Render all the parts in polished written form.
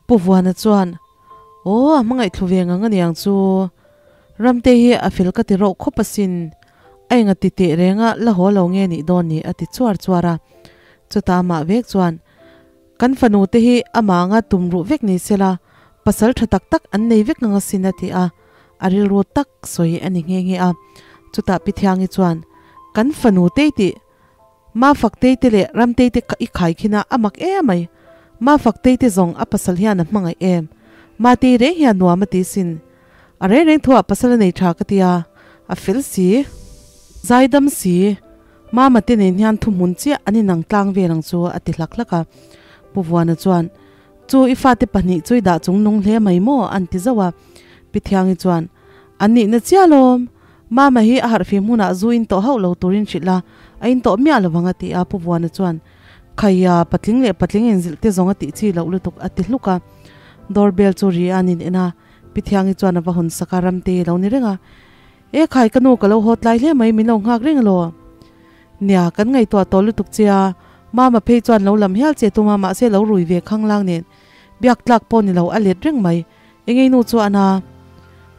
Pu Vuana chuan, Aw, a hmangaih thlu ve ngang aniang chu. Ramte hi a fel ka ti rauh khawp asin. A enga ti teh reng a, la haw lo nge nih dawn ni a ti chuar chuar a. Chutah amah vek chuan, Kan fanu te hi amah anga tum ruh vek ni sela, pasal tha tak tak an nei vek ngang asin a ti a. A rilru tak sawi a ni nghe nghe a. Chutah Pi Thiangi chuan, Kan fanu te i tih Mafaktei te leh Ramtei te i khai khin a, a mak em mai. Mafaktei te zawng a pasal hian a hmangaih em? Matei reng hian nuam a ti sin. A reng reng thuah pasal a nei tha ka tia, a fel si. Zaidam si, Mama te nen hian thuhmun chiah an inang tlang vel ang chu a ti hlak hlak a. Pu Vuana chuan, Chu i fate pahnih chu i dah chung nung hle mai maw? an ti zauh a. Pi Thiangi chuan, An nihna chiah lawm. Mama hi a harhfim hunah zu in tawh hauh lo turin hrilh a, a in tawh miah lo vang a ti a, Pu Vuana chuan, Khaia, patling leh patling inzilh te zawng a tih chi loh lutuk a ti hluk a. Door bell chu ri a nin en a, Pi Thiangi chuan a va hawn sak a, Ramtei a lo ni reng a. E khai ka nu ka lo haw tlai hle mai min lo nghak reng elaw? Nia, kan ngaihtuah tawh lutuk che a, Mama phei chuan lo lam hial che tum a, mahse lo rui ve khanglang nen biak tlak pawh ni lo a let reng mai. Engei nu chu a na?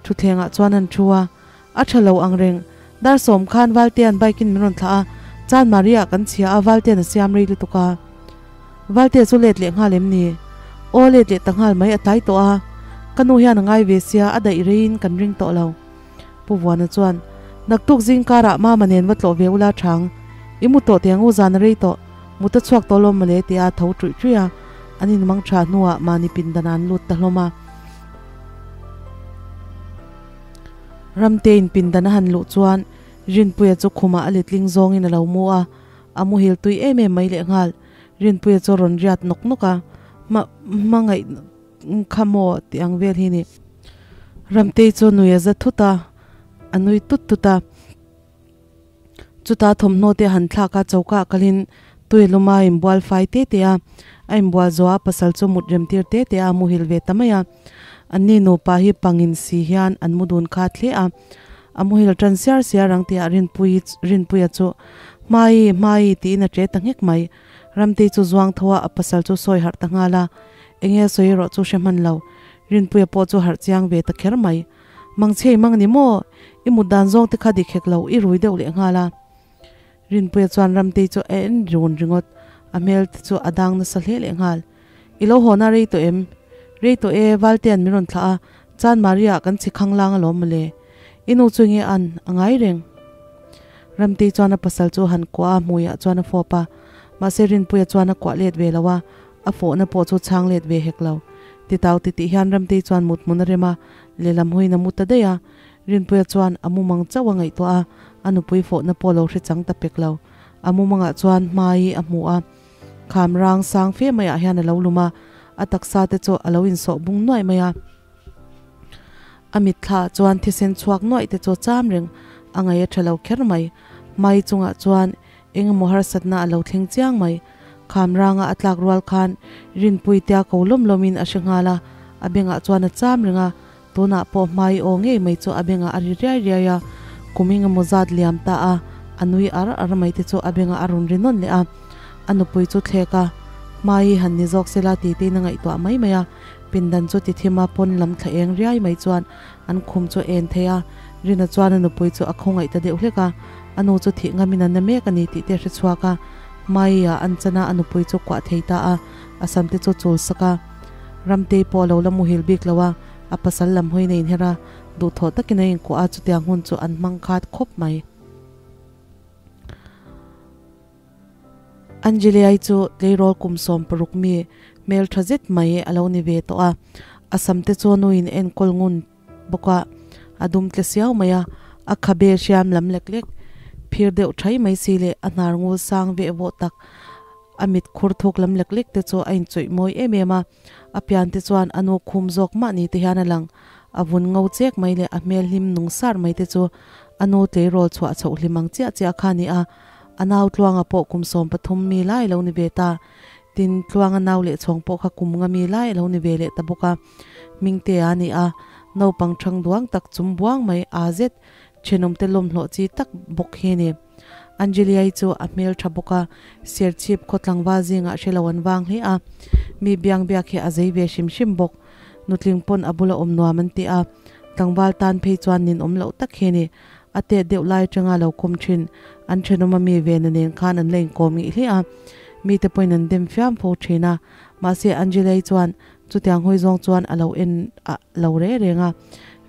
Thutthlengah chuan an thu a, a tha lo ang reng. Dar sawm khan Valtea'n bike in min rawn thlah a, Chan Maria kan chhia a, Valtea'n a siam rei lutuk a. Valtea chu let leh nghal em ni? Aw let leh ta nghal mai a tlai tawh a, ka nu hian a ngai ve sia, a daih reiin kan ring tawh lo. Pu Vuana chuan, Naktuk zing karah Mama nen va tlawh ve ula chang, i mu tawh teh ang u zan a rei tawh, mut a chhuak tawh lawm mawle tia a tho ṭuih ṭuih a, an inmang ṭha hnuah mahni pindan ah an lut ta hlawm a. Ramtein pindan a han luh chuan Rinpuia chu khumah a letling zawngin a lo mu a, a muhil tui em em mai lehnghal. Rinpuia chu a rawn riat nawk nawk a, Hma, hmangaih kha maw tih ang vel hi ni. Ramtei chu nui a za thut a, a nui tut tut a. Chuta thawmhnaw te a han thlak a, choka ah kalin tui luma a inbual fai te te a, a inbual zawh a pasal chu mut rem tir te te a, a muhil ve ta mai a. Anni nupa hi pangin si hian an mu dun kha hle a, a muhil tan siar siar ang tih ah Rinpui Rinpuia chu Hmai, Hmai tiin a ṭe ta nghek mai. Ramtei chu zuang tho a, a pasal chu sawi harh ta nghal a, enge sawi erawh chu hre hman lo. Rinpuia pawh chu harh chiang ve ta kher mai. Mangchhei mang ni maw? I mut dan zawng te kha dik hek lo, i rui deuh leh nghal a. Rinpuia chuan Ramtei chu a en run ringawt, a hmel te chu a dang nasa hle leh nghal. I lo haw na rei tawh em? Rei tawh e, Valtea'n min rawn thlah a, Chan Maria kan chhi khang lang alawm mawle. I nu chu nge an, a ngai reng. Ramtei chuan a pasal chu han kuah a, hmuiah chuan a fawp a. Mahse Rinpuia chuan a kuah let ve lo a, a fawhna pawh chu chhang let ve hek lo. Titau titih hian Ramtei chuan mut hmun a rem a, lehlam hawiin a mu ta daih a. Rinpuia chuan a mumang chauh a ngaihtuah a, a nupui fawhna pawh lo hre chang ta pek lo. A mumangah chuan hmai a hmu a, kham rang sang fe maiah hian a lo lum a, a taksa te chu a lo insawh bung nuaih mai a. A mitthla chuan thisen chhuak nuaih te chu a cham reng, a ngaih a tha lo kher mai. Hmai chungah chuan engemaw harsatna a lo thleng chiang mai. Kham ranga a tlak rual khan Rinpui tia ko lawm lawmin a hre nghal a, a bengah chuan a cham reng a, tunah pawh hmai aw ngei mai chu a bengah a ri riai riai a, kum engemaw zat liam ta a, a nui ar ar mai te chu a bengah a rawn ri nawn leh a, a nupui chu thlek a, hmai han ni zawk sela ti tein a ngaihtuah mai mai a, pindan chu ti thim a, pawn lam thla eng riai mai chuan an khum chu a en thei a, Rina chuan a nupui chu a khawngaih ta deuh hlek a, a nu chu thih ngamin a na mek a ni tih te a hre chhuak a, Hmaiah an chan a, a nupui chu kuah thei ta a, a sam te chu chul sak a. Ramtei pawh a lo la muhil bik lo a, a pasal lam hawiin a inher a, duhthawh takin a inkuah a, chutiang hun chu an hmang khat khawp mai. Angelia-i chu tleirawl kum 60 mi hmeltha zet mai a lo ni ve tawh a, a sam te chu nuin enkawl ngun bawk a, a dum tle siau mai a, a khabe hriam lam lek lek phir deuh thai mai si leh a hnar ngul sang veh vawh tak a mit khur thuk lam lek lek te chu a inchawih mawi em em a, a pian te chuan a nu khum zawk mahni te hian a lang, a vun ngo chek mai leh a hmel hlim nung sar mai te chu a nu tleirawl chhuah chhoh hlim ang chiah chiah kha a ni a, a nau tluanga pawh kum 13 mi lai a lo ni ve ta, tin tluanga nau leh chhawng pawh kha kum nga mi lai a lo ni ve leh ta bawk a. Hmingte a ni a, naupang thang duang tak chum buang mai aa zet, thenawmte lawmhlawh chi tak bawk hi a ni. Angelia-i chu a hmel tha bawk a, Serchhip khaw tlangval zingah hre lo an vang hle a, mi biang biak hi a zei ve hrim hrim bawk. Nutling pawn a bula awm nuam an ti a, tlangval tan phei chuan nin awm loh tak hi a ni. A tet deuh lai atanga lo kawm thin, an thenawm a mi vena nen khan an la inkawm ngih hle a, mite pawhin an dem fiam fo thin a, mahse Angelei chuan chutiang hawi zawng chuan a lo en a lo reh reng a,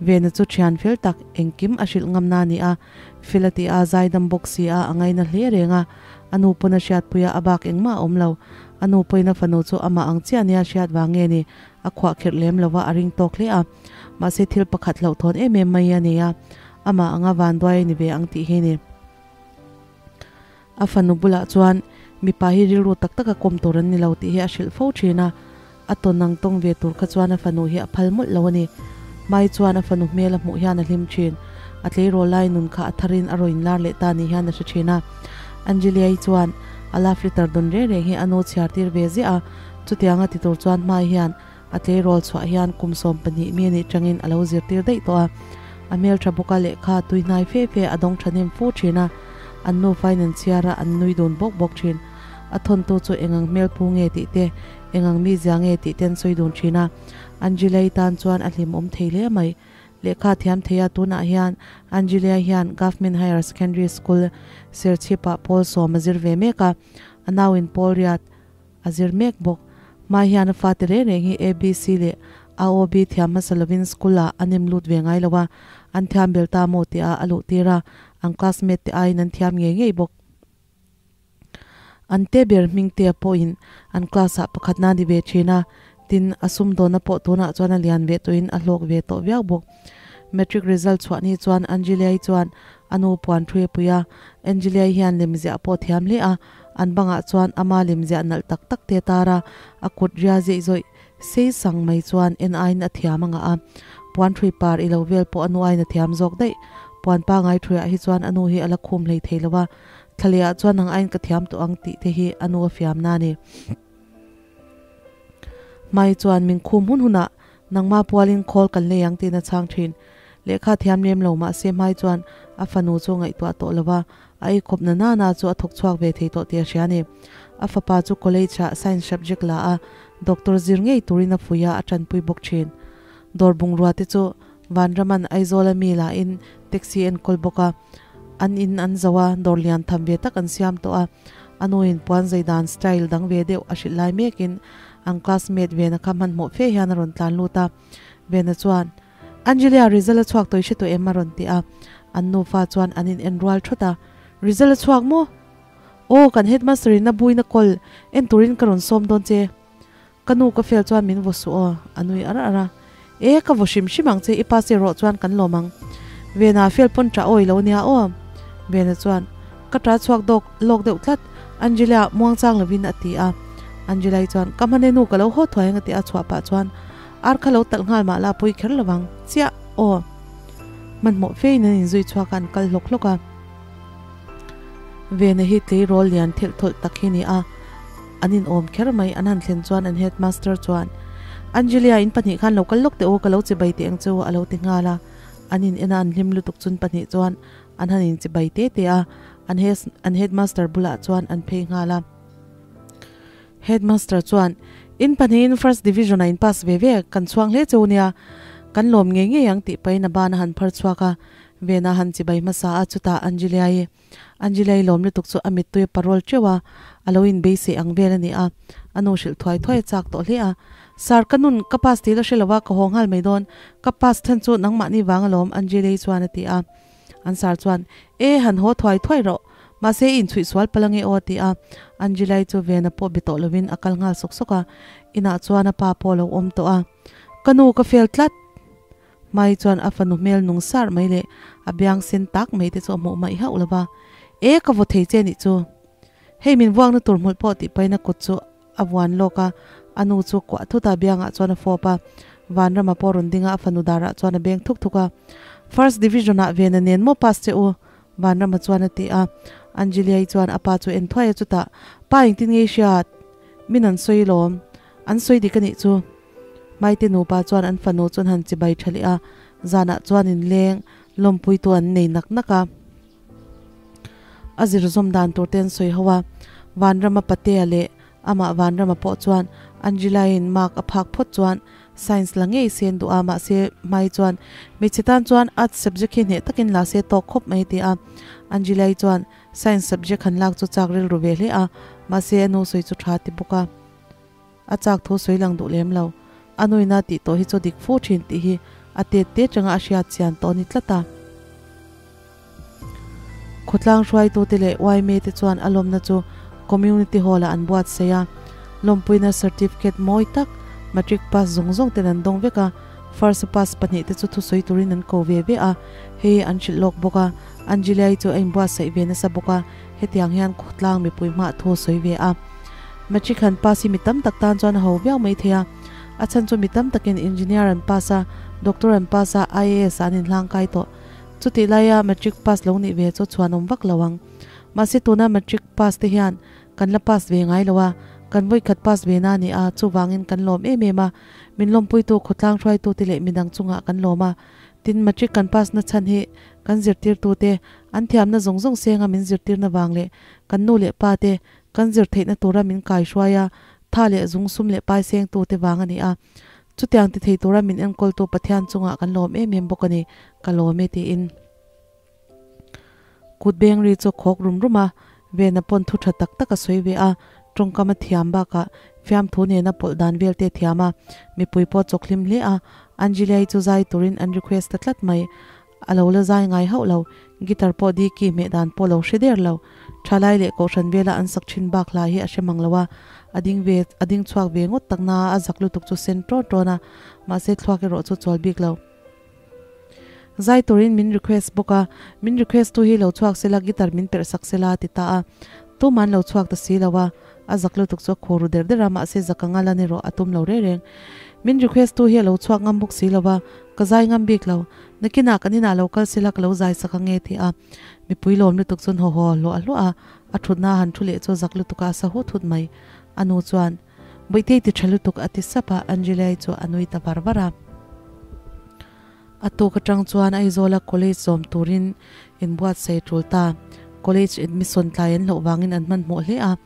Vena chu thian fel tak engkim a hrilh ngamna a ni a, fel a ti a, zaidam bawk si a, a ngaina hle reng a, a nu pawn a hriatpui a, a bak engmah a awm lo. A nu pawhin a fanu chu amah ang chiah nia hriat vang nge ni, a khuah kherh lem lova a ring tawk hle a, mahse thil pakhat hlauhthawn em em mai a nei a, amah anga vanduai a ni ve ang tih hi ni. A fanu bulah chuan mipa hi rilru tak taka kawm tur an ni lo tih hi a hrilh fo thin a, a tawn ang tawng ve tur kha chuan a fanu hi a phal mawlh lo a ni. Mai chuan a fanu hmel a hmuh hian a hlim thin, a tleirawl lai nun kha a tharin a rawn inlar leh ta ni hian a hre thin a. Angelia-i chuan a love letter dawn reng reng hi a nu chhiar tir ve ziah a, Chutianga ti tur chuan hmai hian a tleirawl chhuah hian kum 12 mi anih tangin a lo zirtir daih tawh a. A hmeltha bawk a lehkha tui hnai fe fe a dawng thahnem fu thin a, an nufain an chhiar a, an nui dun bawk bawk thin. A thawntu chu engang hmelphu nge tih te, engang mizia nge tih te an sawi dun thin a. Angelei tan chuan a hlimawm thei hle mai. Lehkha thiam thei a tunah hian Angelia hian Government Higher Secondary School Serchhip-ah pawl sawm a zir ve mek a, a nauin pawl riat A zir mek bawk. Hmai hian a fate reng reng hi ABC leh AOB thiam hmasa lovin school ah an em lut ve ngai lo a, an thiam bel ta maw tih ah a luh tir a, an classmate te aiin an thiam ngei ngei bawk. An te ber hming te pawhin an class ah pakhatna a ni ve thin a, tin a sumdawnna pawh tunah chuan a lian ve tawhin a hlawk ve tawh viau bawk. Matric result chhuah ni chuan Angelia-i chuan a nu puan thu a pui a, Angelia-i hian lemziah pawh thiam hle a, An bangah chuan ama lemziah nalh tak tak te tar a, a kut ria zeih zawih sei sang mai chuan en aiin a thiam a ngah a. Puan hrui par i lo vel pawh a nu aiin a thiam zawk daih. Puan pangai hruiah hi chuan a nu hi a la khum hlei thei lo a, thlalehah chuan nang aiin ka thiam tawh ang tih te hi a nu a fiamna a ni. Hmai chuan min khum hun hunah nangma pualin khawl kan lei ang tiin a chhang thin. Lehkha thiam lem lo mahse hmai chuan a fanu chu ngaihtuah tawh lo va, a eikhawp na nana chu a thawk chhuak ve thei tawh tih a hria a ni. A fapa chu college ah science subject la a, doctor zir ngei turin a fuih a, a tanpui bawk thin. Dawr bungrua te chu Vanraman Aizawl a mi lahin taxi enkawl bawk a, an in an zo a, dawr lian tham ve tak an siam tawh a. A nuin puan zai dan style dang ve deuh a hrilh lai mekin an classmate Vena kha hmanhmawh fe hian a rawn tlan lut a. Vena chuan, Angelia, result a chhuak tawh i hre tawh em? a rawn ti a. An nufa chuan an in en rual thawt a, Result a chhuak maw? Aw, kan headmaster in a buin a call, en turin ka rawn sawm dawn che. Ka nu ka fel chuan min vaw suh aw, a nui ar ar a. E, ka vaw hrim hrim ang che, i pass erawh chuan kan lawm ang. Vena fel pawn ṭah awi lo nia aw. Vena chuan, Ka ṭah chhuak dawk lawk deuh tlat, Angelia muangchang lovin a ti a. Angelai chuan, Ka hmane nu ka lo haw thuai ang a ti a chhuah pah chuan, Ar kha lo talh nghal mah la pawi kher lovang, chiah aw. Hmanhmawh fein an inzui chhuak a, an kal hlawk hlawk a. Vena hi tleirawl lian thelh thawlh tak hi ni a, an inawm kher mai. An han thlen chuan an headmaster chuan, Angelia, in pahnih khan lo kal lawk teh u, ka lo chibai teh ang che u, a lo ti nghal a. An in en a, an hlim lutuk chun pahnih chuan an han inchibai te te a, an an headmaster bulah chuan an phei nghal a. Headmaster chuan, In pahnihin first division-ah in pass ve ve, kan chhuang hle che u nia, kan lawm ngei ngei ang tih pahin a ban a han phar chhuak a. Vena han chibai hmasa a, chutah Angelia-i, Angelia-i lawm lutuk chu a mittui a parol teuh a, a lo inbeisei ang vel a ni a, a nu hrilh thuai thuai a chak tawh hle a. Sir, ka nun, ka pass tih la hre lo a, ka haw nghal mai dawn, ka pass chhan chu nangmahni vang alawm, Angelia-i chuan a ti a. An sir chuan, E, han haw thuai thuai rawh, mahse i inchhuih sual palh ange aw, a ti a. Angelia-i chu Vena pawh be tawh lovin a kal nghal sawk sawk a, inah chuan a pa pawh a lo awm tawh a. Ka nu, ka fail tlat! Mai chuan a fanu hmel nung sar mai leh a biang sen tak mai te chu a hmuh hmaih hauh lo va, E, ka vaw thei che nih chu. Hei min vuakna tur hmulh pawh tih pahin a kut chu a vuan lawk a, a nu chu kuah thut a biangah chuan a fawp a. Vanrama pawh rawn ding a, a fanu darah chuan a beng thuk thuk a. First division ah Vena nen maw pass che u? Vanrama chuan a ti a. Angelia-i chuan a pa chu en thuai a chutah, Pa engtin nge i hriat? Min an sawi lawm. An sawi dik a nih chu. Hmaite nupa chuan an fanu chu an han chibai tha leh a, zanah chuan inleng lawmpuitu an nei nak nak a. A zir zawm dan tur te an sawi ho a, Vanrama Patea leh amah Vanrama pawh chuan Angela-in mark a phak phawt chuan Science la ngei sen duh a, mahse hmai chuan hmeichhe tan chuan Arts subject hi hneh takin la se tawk khawp mai ti a. Angela-i chuan Science subject han lak chu chak rilru ve hle a, mahse a nu sawi chu tha ti bawk a. A chak thu sawi lang duh lem lo. A nuina tih tawh hi chu dik fu thin tih hi a tet te changa a hriat chian tawh a ni tlat a. Khawtlang hruaitute leh yma te chuan a lawmna chu Community Hall-ah an buatsaih a. Lawmpuina certificate mawi tak matric pass zawng zawng ten an dawng vek a, first pass pahnihte chu thusawi turin an ko ve ve a, hei an hrilh lawk bawk a. Angelia-i chu a inbuatsaih ve nasa bawk a, hetiang hian khawtlang mipui hmah thu a sawi ve a. Matric han pass hi mi tam tak tan chuan a ho viau mai thei a, a chhan chu mi tam takin engineer an pass a, doctor an pass a, IAS ah an inhlangkai tawh. Chutih laia matric pass lo nih ve chu chhuanawm vak lo ang. Mahse tuna matric pass te hian kan la pass ve ngai lo a, kan vawikhat pass ve na a ni a, chuvangin kan lawm em em a, min lawmpuitu khawtlang hruaitute leh midang chungah kan lawm a. Tin, matric kan pass na chhan hi kan zirtirtute an thiamna zawng zawng senga min zirtirna vang leh kan nu leh pa te kan zir theihna tura min kaihruai a, tha leh zung sum leh pai sengtute vang a ni a. Chutiang ti thei tura min enkawltu Pathian chungah kan lawm em em bawk a ni, ka lawm e tiin. Kut beng ri chu khawk rum rum a, Vena pawn thu tha tak tak a sawi ve a, tawngkam a thiam bakah fiamthu nena pawlh dan vel te a thiam a, mipui pawh a chawk hlim hle a, Angelia-i chu zai turin an request ta tlat mai. A lo la zai ngai hauh lo, guitar pawh diki hmeh dan pawh lo hre der lo. Thalai leh kohhran vela an sak thin bak hla hi a hre mang lo a, a ding ve, a ding chhuak ve ngawt tak na a zak lutuk chu sen ṭawn ṭawn a, mahse thluak erawh chu chawl bik lo. Zai turin min request bawk a, min request tu hi lo chhuak sela guitar min perh sak sela a ti ta a, tuman lo chhuak ta si lo a, a zak lutuk chu a khur ru der der a, mahse zak anga lan erawh a tum lo reng reng. Min request tu hi a lo chhuak ngam bawk si lo a, ka zai ngam bik lo. Nakinah kan inah lo kal sela ka lo zai sak ange ti a, mipui lawm lutuk chuan haw haw hluah hluah a, a thutna han thu leh chu zak lutuk a a sa hut hut mai. A nu chuan, Bawihtei ti tha lutuk a ti sap a, Angelia-i chu a nui ta var var a. A tuk atang chuan Aizawla college zawm turin inbuatsaih a tul ta. College admission tlai an hlauh vangin an hmanhmawh hle a,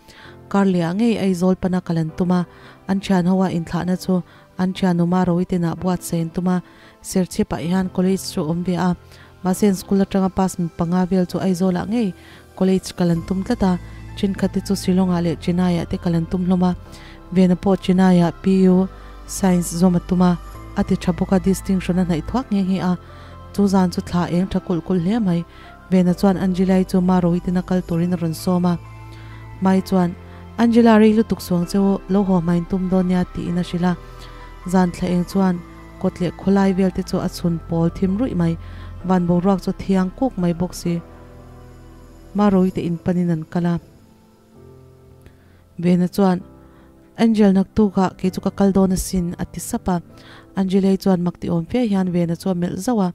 kar lehah ngei Aizawl pana kal an tum a, an thian ho a inthlahna chu An thianawma Rawitenah buatsaih an tum a, Serchhipah hian college chu a awm ve a, mahse an school atanga pass mi panga vel chu Aizawlah ngei college kal an tum tlat a, thenkhat te chu Shillongah leh Chennai-ah te kal an tum hlawm a, Vena pawh Chennai-ah PU Science zawm a tum a, a ti tha bawk a, distinction a hnaih thuak nghe nghe a, chu zan chu thla eng tha kulh kulh hle mai. Vena chuan Angela-i chu Ma Rawitena kal turin a rawn sawm a, Mai chuan, Angela rei lutuk suang che u, lo haw hmain tum dawn nia tiin a hrilh a. Zan thla eng chuan kawt leh khawlai vel te chu a chhun pawl thim ruih mai, van boruak chu thiang kuk mai bawk si. Maroite in panin an kal a. Vena chuan, Angel naktukah kei chu ka kal dawn asin a ti sap a. Angelei chuan mak ti awm fe hian Vena chu a melh zauh a.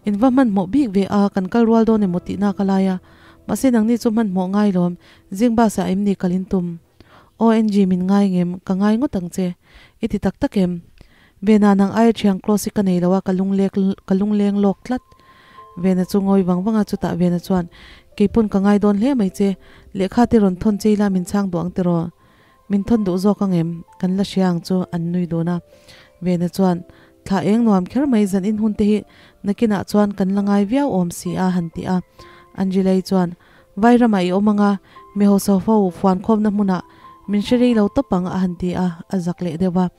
In va hmanhmawh bik ve a, kan kal rual dawn emaw tihna ka lai a. Mahse nangni chu hmanhmawh ngai lawm, zing bus ah em ni kal in tum? ONG min ngai ngem, ka ngai ngawt ang che. I ti tak tak em? Vena nang aia thiang close hi ka nei lo a, ka lunglek ka lungleng lawk tlat. Vena chu ngawi vang vang a, chutah Vena chuan, Keipawn ka ngai dawn hle mai che, lehkha te rawn thawn che ila min chhang duh ang tiraw? Min thawn duh zawk ang em? Kan la hria ang chu an nui dun a. Vena chuan, Thla eng nuam kher mai zan in hun te hi nakinah chuan kan la ngai viau awm si a han ti a. Angelei chuan, Vai ramah i awm ang a, mi hausa ho fuan khawmna hmunah min hre rei lo tawp ang a han ti a, a zak leh deuh a.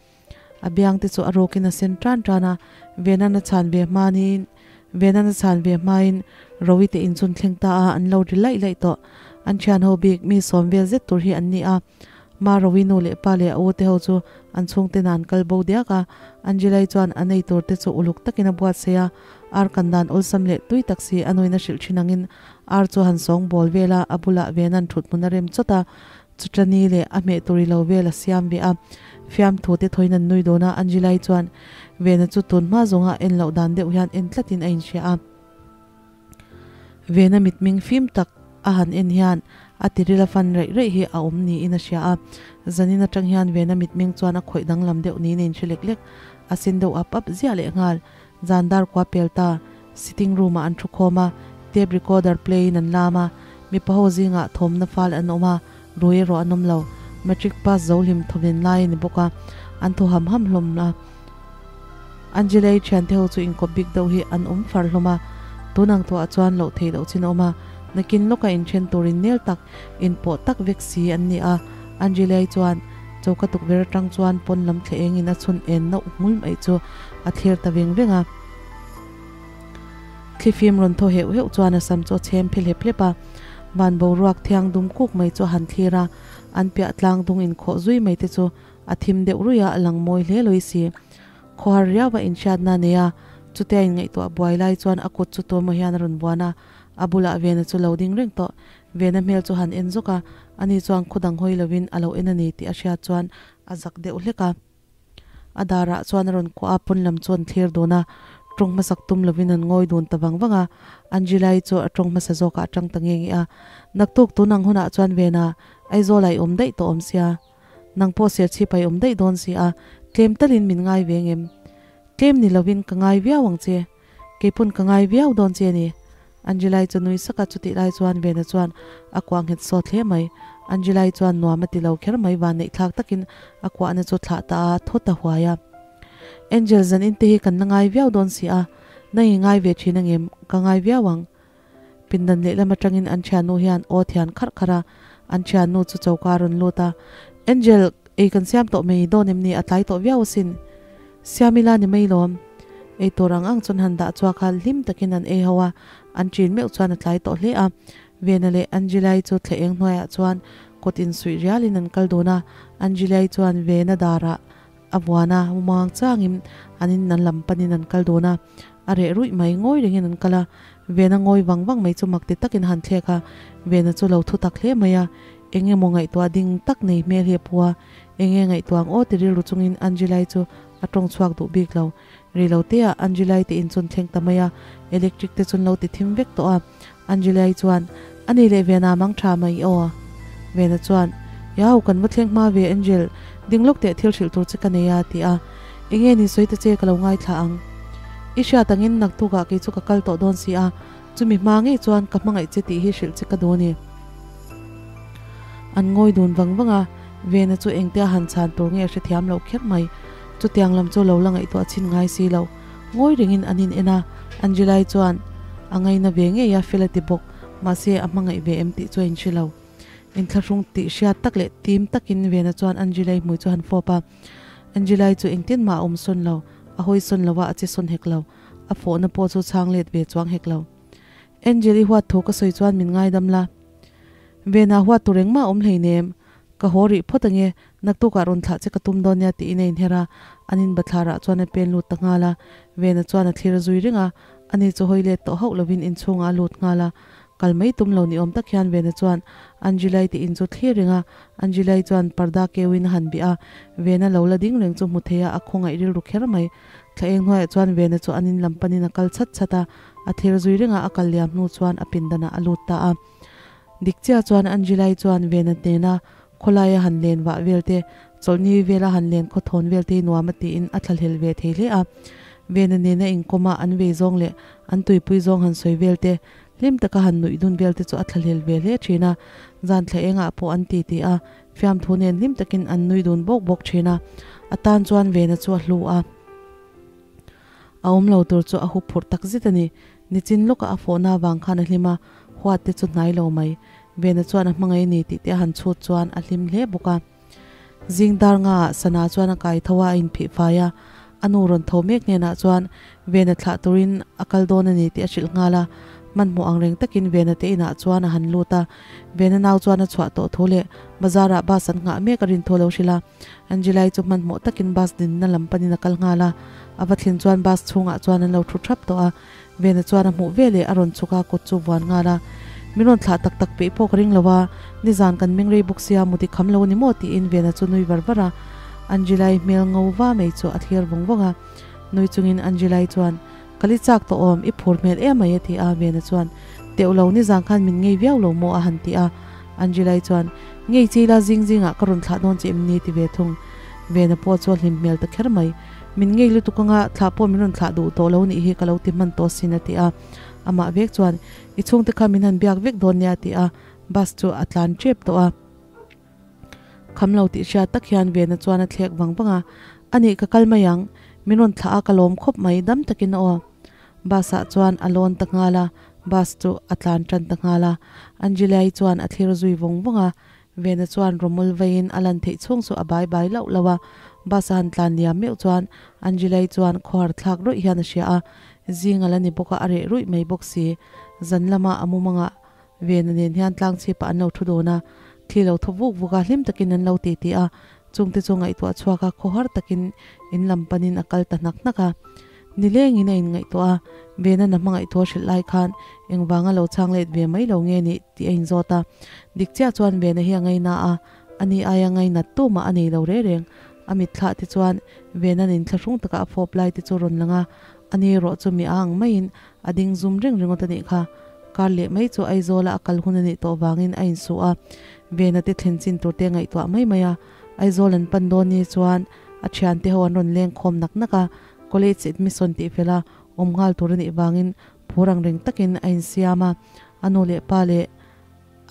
A biang te chu a rawkin a sen tan tan a, Venan a chhan ve hmanin Venan a chhan ve hmain Rowi te inchun thleng ta a, an lo ri laih laih tawh. An thian ho bik mi sawm vel zet tur hi an ni a, Ma Rowi nu leh pa leh a u te ho chu an chhungte nan kal bo diak a, Angelai chuan a nei tur te chu uluk takin a buatsaih a, ar kan dan awlsam leh tui tak si a nuin a hrilh thin angin ar chu han sawng bawl vel a, a bulah Venan thut hmun a rem chawt a, Chutani leh a hmeh tur i lo vel a siam ve a, fiamthu te thawiin an nui dawn a, Angelai chuan Vena chu tun hma zawnga en loh dan deuh hian en tlatin a inhria a. Vena mitming fim tak a han en hian a tiril a fan raih raih hi a awm niin a hria a, zanin atang hian Vena mitming chuan a khawih danglam deuh niin a inhre lek lek, a sen deuh ap ap ziah leh nghal. Zan dar kua pel ta, sitting room ah an thu khawm a, tape recorder play in an lam a, Mipa ho zingah thawmna fal an awm a, rui erawh an awm lo. Matric pass zo hlim thawven lai a ni bawk a, an thaw ham ham hlawm a. Angela-i thiante ho chu inkawp bik deuh hi an awm far hlawm a, tun ang tawhah chuan loh theih loh chin a awm a, nakin lawka inthen turin nel tak, inpawh tak vek si an ni a. Angela-i chuan choka tukverh atang chuan pawn lam thle engin a chhun en nauh hmul mai chu a thlir ta veng veng a. Thlifim rawn thaw heuh heuh chuan a sam chu a chhem phe hlep hlep a, van boruak thiang dum kuk mai chu a han thlir a, an piah tlang dung inkhawh zui mai te chu A thim deuh ruih a, a lang mawi hle lawi si. Khawhar riau a inhriatna a nei a, chutia inngaihtuah buai lai chuan a kut chu tuemaw hian a rawn buan a, a bulah Vena chu lo ding reng tawh. Vena hmel chu han en zawk a, ani chuan khaw dang hawi lovin a lo en a ni tih a hriat chuan a zak deuh hlek a. A darah chuan a rawn kuah a, pawn lam chu an thlir dun a, tawng hmasak tum lovin an ngawi dun ta vang vang a. Angela-i chu a tawng hmasa zawkah a tang ta nge nge a, Naktuk tun ang hunah chuan Vena, Aizawl ah i awm daih tawh awm sia. Nang pawh serchhip a i awm daih dawn si a, tlem talin min ngai ve ngem? Tlem ni lovin ka ngai viau ang che. Keipawn ka ngai viau dawn che a ni. Angela-i chu nui sak a, chutih lai chuan Vena chuan a kuah nghet sawt hle mai. Angela-i chuan nuam a ti lo kher mai, vanneihthlak takin a kuahna chu thlah ta a, thaw ta huai a. Angel, zan in te hi kan la ngai viau dawn si a, nang i ngai ve thin angem? Ka ngai viau ang. Pindan lehlam atangin an thiannu hian aw thian kharh kharh a, an thiannu chu choka a rawn lut a, Angel, ei kan siam tawh mai dawn em ni? A tlai tawh viau asin. Siam ila ni mai lawm. Ei tur ang ang chuan han dah chhuak a, hlim takin an ei ho a, an ṭin meuh chuan a tlai tawh hle a. Vena leh Angela-i chu thle eng hnuaiah chuan kawt insuih rialin an kal dun a, Angela-i chuan Vena darah A vuan a, muang changin an in an lam panin an kal dun a, a reh ruih mai, ngawi rengin an kal a, Vena ngawi vang vang mai chu mak ti takin a han thlek a, Vena chu lo thu tak hle mai a, eng emaw ngaihtuah ding tak nei hmel hi a pu a, eng nge ngaihtuah ang aw ti rilru chungin Angela-i chu a tawng chhuak duh bik lo. Ri lo te ah Angela-i te in chun thleng ta mai a, electric te chun lo ti thim vek tawh a, Angela-i chuan, A ni leh Vena mang tha mai aw. Vena chuan, Iau, kan va thleng hma ve Angel, ding lawk teh thil hrilh tur che ka nei a, ti a. Enge ni sawi ta che ka lo ngaithla ang. I hriat angin naktukah kei chu ka kal tawh dawn si a, chumi hma ngei chuan ka hmangaih che tih hi hrilh che ka duh a ni. An ngawi dun vang vang a, Vena chu engtia han chhan tur nge a hrethiam loh kher mai. Chutiang lam chu lo la ngaihtuah chhin ngai si lo. Ngawi rengin an in en a, Angela-i chuan a ngaina ve ngei a, fel a ti bawk, mahse a hmangaih ve em tih chu a inhre lo. Inthlahrung tih hriat tak leh tim takin Vena chuan Angela-i hmui chu a han fawp a, Angela-i chu engtin mah a awm sawn lo, a hawi sawn lo a, a che sawn hek lo, a fawhna pawh chu chhang let ve chuang hek lo. Angel-i huat thu ka sawi chuan min ngaidam la. Vena huat tur engmah a awm hleinem, Ka haw rih phawt ange, naktukah rawn thlah che ka tum dawn nia tiin a inher a, an in bathlarah chuan a pen lut ta nghal a, Vena chuan a thlir zui reng a, ani chu hawi let tawh hauh lovin inchhungah a lut nghal a, kal mai tum lo ni awm tak hian Vena chuan Angela-i te in chu thlir reng a, Angela-i chuan parda keuin a han bih a, Vena lo la ding reng chu hmu thei a, a khawngaih rilru kher mai. Thla eng hnuaiah chuan Vena chu an in lam panin a kal chhat chhat a, a thlir zui reng a, a kal liam hnu chuan a pindanah a lut ta a. Dik chiah chuan Angela-i chuan Vena hnena khawlaia han len vah vel te, chawlhni vela han len khawthawn vel te hi nuam a tiin a thlahlel ve thei hle a. Vena nena inkawm a an vei zawng leh an tuipui zawng han sawi vel te, hlim taka han nuih dun vel te chu a thlahlel ve hle thin a. Zan thla engah pawh an ti ti a, fiamthu nen hlim takin an nui dun bawk bawk thin a. A tan chuan Vena chu a hlu a. A awm lo tur chu a hup phurh tak zet a ni. Nichin lawka a fawhna avang khan a hlim a, huat te chu hnai lo mai. Vena chuan a hmangaih a ni tih te a han chhut chuan a hlim hle bawk a. Zing dar ngaah Sana chuan a kai tho a, a inphih fai a. A nu rawn tho mek hnenah chuan Vena thlah turin a kal dawn a ni tih a hrilh nghal a. Hmanhmawh ang reng takin Vena te inah chuan a han lut a. Vena nau chuan a chhuah tawh thu leh bazarah bus an nghah mek a rin thu a lo hrilh a. Angela-i chu hmanhmawh takin bus dinna lam panin a kal nghal a, a va thlen chuan bus chhungah chuan an lo thu thap tawh a, Vena chuan a hmuh veleh a rawn chhuk a, kut chu vuan nghal a. Min rawn thlah tak tak peih pawh ka ring lo a, nizan kan meng rei bawk sia, muti kham lo a ni maw tiin Vena chu nui var var a, Angela-i hmel ngo va mai chu a thlir vawng vawng a. Nui chungin Angela-i chuan, Ka li chak tawh awm, i phur hmel em mai a ti a, Vena chuan, Teuh lo, nizan khan min ngei viau lo maw a han ti a, Angela-i chuan, Ngei chi la zing zingah ka rawn thlah dawn che em ni ti ve thung. Vena pawh chu a hlim hmel ta kher mai. Min ngei lutuk anga thlah pawh min rawn thlah duh tawh lo nih hi ka lo ti hman tawh sin a ti a. Amah vek chuan, I chhungte kha min han biak vek dawn nia ti a, bus chu a tlan tep tawh a. Kham lo tih hriat tak hian Vena chuan a thlek vang vang a, Anih ka kal mai ang, min rawn thlah a ka lawm khawp mai dam takin a aw. Bus ah chuan a lawn ta nghal a, bus chu a tlan tan ta nghal a. Angelia-i chuan a thlir zui vawng vawng a, Vena chuan rawmul veiin a lan theih chhung chu a bai bai lauh lauh a. Bus a han tlan liam meuh chuan Angelia-i chuan khawhar thlak ruih hian a hria a, zing a la ni bawk a, a reh ruih mai bawk si. Zan lama a mumangah Vena nen hian tlang chhipah an lo thu dawn a, thli lo thaw vuk vuk a, hlim takin an lo ti ti a, chungte chu ngaihtuah chhuak a, khawhar takin in lam panin a kal ta hnak hnak a. Nilengin a inngaihtuah a, Vena na hmangaihtuah hrilh lai khan engvanga lo chhang let ve mai lo nge nih tih a inzawt a. Dik chiah chuan Vena hi a ngaina a, ani aia ngainat tumah a nei lo reng reng. A mitthlah te chuan Vena'n inthlahrung taka a fawp lai te chu rawn lang a, ani erawh chu mi a ang maiin A ding zum reng ringawt a nih kha. Kar leh mai chu Aizawla a kal hun a nih tawh vangin a insuh a, Vena te thlen chin tur te ngaihtuah mai mai a. Aizawl an pan dawn ni chuan a thiante ho an rawn leng khawm nak nak a, college admission tih fel a awm nghal tur a nih vangin phur ang reng takin a insiam a, a nu leh pa leh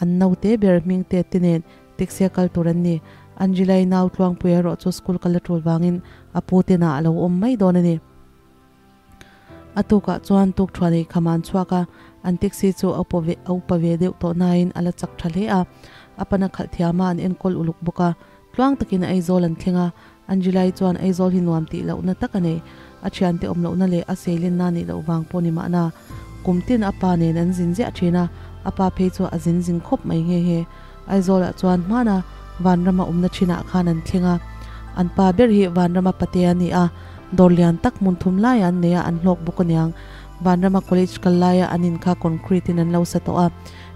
an naute ber hming te te nen taxi a kal tur an ni. Angela-i nau Tluangpuia erawh chu school kal a tul vangin a pu te nah a lo awm mai dawn a ni. A tukah chuan tukṭhuah nei kham an chhuak a, an taxi chu a upa ve a upa ve deuh tawh nain a la chak ṭha hle a. A pana khalh thiam a, an enkawl uluk bawk a. Tluang takin Aizawl an thleng a, Angela-i chuan Aizawl hi nuam tih lohna tak a nei. A ṭhiante awm lohna leh a seilenna nih loh vang pawh ni mahna. Kum tin a pa nen an zin ziah ṭhin a, a pa phei chu a zin zing khawp mai nghe nghe. Aizawlah chuan hmana Vanrama awmna ṭhinah khan an thleng a. An pa ber hi Vanrama pate a ni a, dawr lian tak hmun thum laiah an nei a, an hlawk bawk aniang. Vanrama college kal laia an in kha concrete in an lo sa tawh a,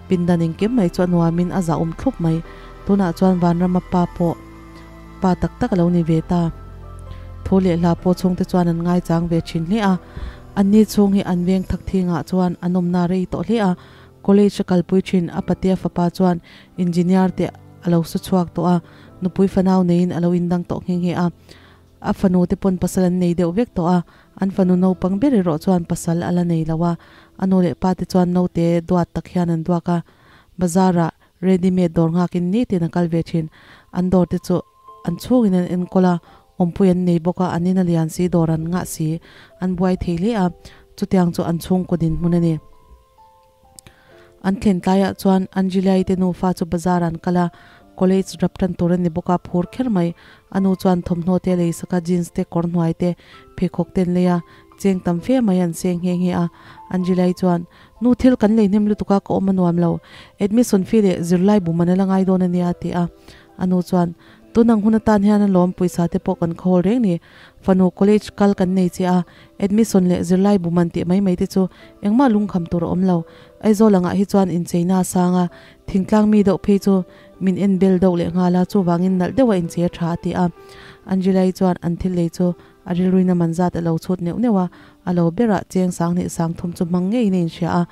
pindan engkim mai chu a nuamin a zahawm thlup mai. Tunah chuan Vanrama pa pawh pa tak tak a lo ni ve ta. Thu leh hla pawh chhungte chuan an ngaichang ve thin hle a. Anni chhung hi an veng thak thingah chuan an awmna rei tawh hle a, College a kalpui thin a patea fapa chuan engineer te a lo su chhuak tawh a, nupui fanau neiin a lo indang tawh nghe nghe a. A fanu te pawn pasal an nei deuh vek tawh a, an fanu naupang ber erawh chuan pasal a la nei lo a. A nu leh pa te chuan naute duat tak hian an duak a, bazar ah ready made dawr nghakin nitin a kal ve thin. An dawr te chu an chhungin an enkawl a, awmpui an nei bawk a, an in a lian si, dawr an ngah si, an buai thei hle a, chutiang chu an chhungkaw dinhmun a ni. An thlen tlaiah chuan Angelia-i te nufa chu bazar an kal a, college rap tan tur a ni bawk a, phur kher mai. A nu chuan thawmhnaw te a lei sak a, jeans te, kawr hnuai te, pheikhawk te an lei a, cheng tam fe mai an seng nghe nghe a. Angelia-i chuan, Nu thil kan lei hnem lutuk a, ka awm a nuam lo. Admission fee leh zirlai bu man a la ngai dawn a nia a ti a. A nu chuan, Tun ang hun atan hian alawm pawisa te pawh kan khawl reng ni. Fanu college kal kan nei che a, admission leh zirlai bu man tih mai mai te chu engmah lungkham tur a awm lo. Aizawl angah hi chuan incheina a sang a, thingtlang mi deuh phei chu min en bel deuh leh nghal a, chuvangin nalh deuha inchei a tha a ti a. Angela-i chuan an thil lei chu a rilruina man zat a lo chhut neuh neuh a, a lo berah cheng sanghnih sangthum chu hmang ngeiin a inhria a,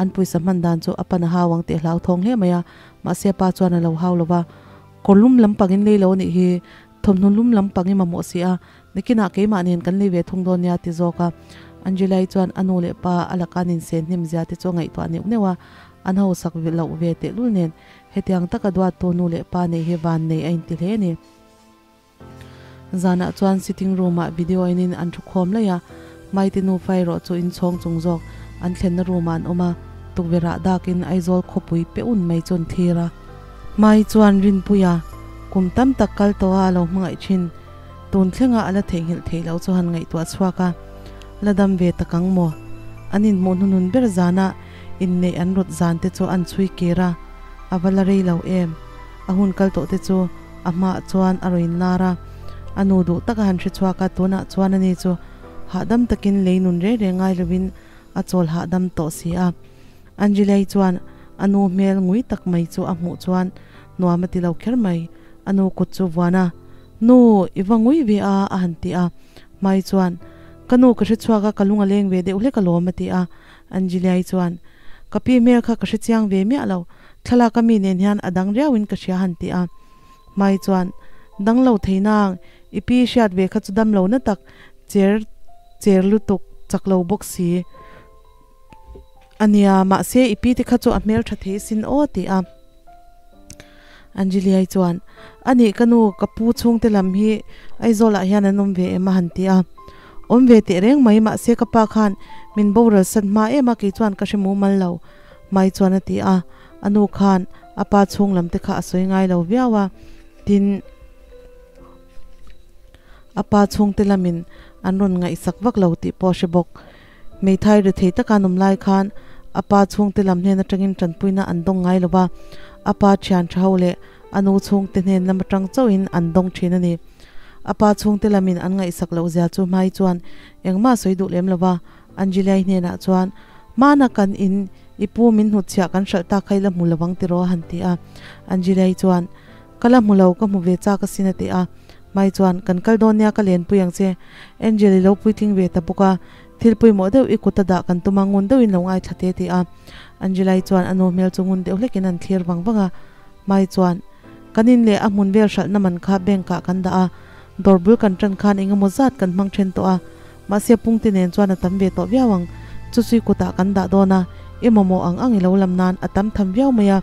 an pawisa hman dan chu a pan a hau ang tih a hlauthawng hle mai a, mahse a pa chuan a lo hau lo va. Kawr lum lampang in lei lo a nih hi, thawmhnaw lum lampang i mamawh si a, nakinah keimah nen kan lei ve thung dawn nia ti zawk a. Angela-i chuan a nu leh pa a laka an insen hnem zia te chu a ngaihtuah neuh neuh a, an hausak loh ve tehlul nen hetiang taka duattu nu leh pa nei hi van nei a inti hle a ni. Zanah chuan sitting room ah video enin an thu khawm laih a, Maite nufa erawh chu inchhawng chung zawk an thlenna room ah an awm a, tukverh ah dakin Aizawl khawpui pe un mai chu an thlir a. Mai chuan Rinpuia kum tam tak kal tawh a a lo hmangaih thin, tun thlenga a la theihnghilh theih loh chu han ngaihtuah chhuak a, la dam ve tak ang maw? An inhmuh hnuhnun ber zanah inneih an rawt zan te chu an chhui kir a, a va la rei lo em? A hun kal tawh te chu A hmaah chuan a rawn lar a, a nu duh taka han hre chhuak a, tunah chuan ani chu hahdam takin lei nun reng reng ngai lovin a chawl hahdam tawh si a. Angela-i chuan a nu hmel ngui tak mai chu a hmuh chuan nuam a ti lo kher mai, a nu kut chu vuan a, Nu, i va ngui ve a, a han ti a. Hmai chuan, Ka nu ka hre chhuak a, ka lung a leng ve deuh hlek alawm, a ti a. Angela-i chuan, Ka pi hmel kha ka hre chiang ve miah lo, Thlalak a mi nen hian a dang riauin ka hria han ti a. Hmai chuan, Dang lo thei nang, i pi hriat ve kha chu dam lo na tak, cher cher lutuk, chak lo bawk si. Ania, mahse i pi te kha chu a hmel tha thei sin aw ti a. Angelia-i chuan, Anih ka nu, ka pu chhungte lam hi Aizawl ah hian an awm ve em a han ti a. Awm ve teh reng mai, mahse ka pa khan min boral san hma em a kei chuan ka hre mumal lo mai chuan a ti a. A nu khan a pa chhung lam te kha a sawi ngai lo viau a, tin a pa chhungte lamin an rawn ngaihsak vak lo tih pawh a hre bawk. Hmeithai rethei taka an awm lai khan a pa chhungte lam hnen atangin tanpuina an dawng ngai lo va, a pa thian tha ho leh a nu chhungte hnen lam atang chauhin an dawng thin a ni. A pa chhungte lamin an ngaihsak loh zia chu hmai chuan engmah sawi duh lem lo va, Angelia-i hnenah chuan, Hmana kan in i pu min hnutchhiah kan hralh tak kha i la hmu lovang tiraw a han ti a. Angelia-i chuan, Ka la hmu lo, ka hmu ve chak asin a ti a. Mai chuan, Kan kal dawn nia ka lenpui ang che. Angel i lo puitling ve ta bawk a, thil pawimawh deuh i kut a dah kan tum a, ngun deuhin lo ngaithla te a ti a. Angela-i chuan a nu hmel chu ngun deuh hlekin an thlir vang vang a. Mai chuan, Kan in leh a hmun vel hralhna man kha bank ah kan dah a, dawr bul kan tan khan eng emaw zat kan hmang then tawh a, mahse pungte nen chuan a tam ve tawh viau ang, chu chu i kutah kan dah dawn a, i mamawh ang ang i lo lam nan a tam tham viau mai a,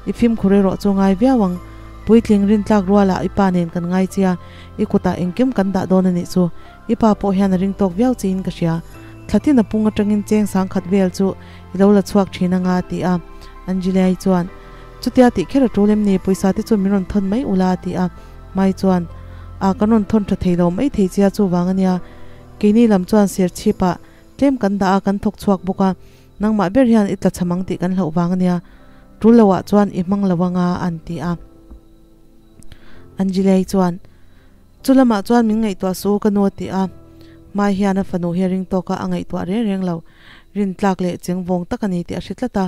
i fimkhur erawh chu ngai viau ang. Puitling rintlak rualah i pa nen kan ngai che a, i kutah engkim kan dah dawn a nih chu. I pa pawh hian a ring tawk viau chiin ka hria. Thlatin a pung atangin cheng sangkhat vel chu i lo la chhuak thin anga a ti a. Angelia-i chuan, Chutia tih kher a tul em ni, pawisa te chu min rawn thawn mai ula a ti a. Mai chuan, A, kan rawn thawn tha thei lo mai thei chia chuvang a nia. Keini lam chuan serchhipah tlem kan dah a, kan thawk chhuak bawk a. Nangmah ber hian i tla cham ang tih kan hlauh vang a nia. Tul loah chuan i hmang lo anga an ti a. Angelia-i chuan, Chu lamah chuan min ngaihtuah suh u ka nu a ti a. Hmai hian a fanu hi a ring tawk a, a ngaihtuah reng reng lo. Rin tlak leh cheng vawng tak a ni tih a hre tlat a,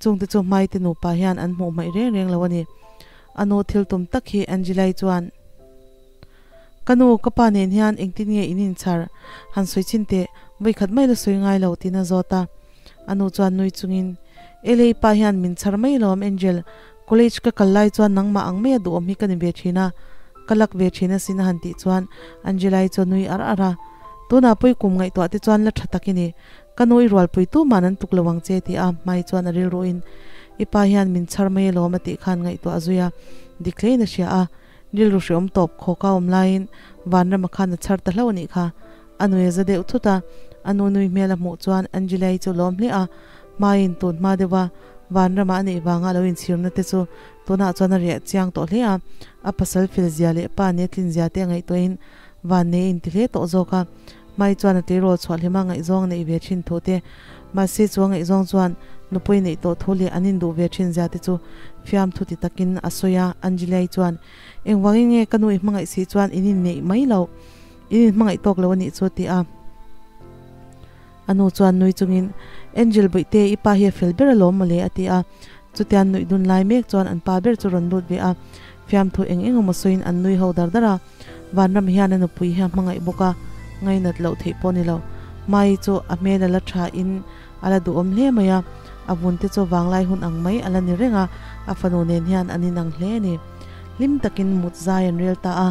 chungte chu Hmaite nupa hian an hmuh hmaih reng reng lo a ni. A nu thil tum tak hi Angelai chuan, Ka nu, ka pa nen hian engtin nge in inchhar? Han sawi chhin teh, vawikhat mai la sawi ngai lo tiin a zawt a. A nu chuan nui chungin, Elei pa hian min chhar mai lawm Angel, college ka kal lai chuan nangmah ang mai a duhawm hi ka ni ve thin a, ka lak ve thin asin a han tih chuan Angelai chu a nui ar ar a. Tunah pawh i kum ngaihtuah te chuan la tha tak i ni, ka nu i rualpui tu man an tuk lo ang che ti a hmai chuan a rilruin i pa hian min chhar mai alawm a tih khan ngaihtuah a zui a, dik hlein a hria a, rilru hreawm tawp khawka awm laiin Vanrama khan a chhar ta hlauh a nih kha. A nui a za deuh thut a, a nu nui hmel a hmuh chuan Angela-i chu lawm hle a, hmaiin tun hma deuh a, Vanrama a neih vanga a lo inchhirna te chu tunah chuan a riah chiang tawh hle a, a pasal fel zia leh pa nia tlin zia te a ngaihtuahin van nei a inti hle tawh zawk a, hmai chuan a tleirawl chhuah hlima ngaihzawng a neih ve thin thu te, mahse chu a ngaihzawng chuan nupui neih tawh thu leh an induh ve thin zia te chu fiamthu ti takin a sawi a, Angela-i chuan engvangin nge ka nu i hmangaih si chuan in inneih mai loh? In inhmangaih tawk lo a nih chu ti a. A nu chuan nui chungin, Angel Bawihte, i pa hi a fel ber alawm mawle a ti a. Chutian nuih dun lai mek chuan an pa ber chu rawn lut ve a. Fiamthu eng eng emaw sawiin an nui ho dar dar a. Vanram hian a nupui hi a hmangaih bawk a, ngainat loh theih pawh a ni lo. Mai chu a hmel a la tha in a la duhawm hle mai a, a vun te chu vanglai hun ang mai a la ni reng a, a fanu nen hian an inang hle a ni. Hlim takin mut zai an rel ta a.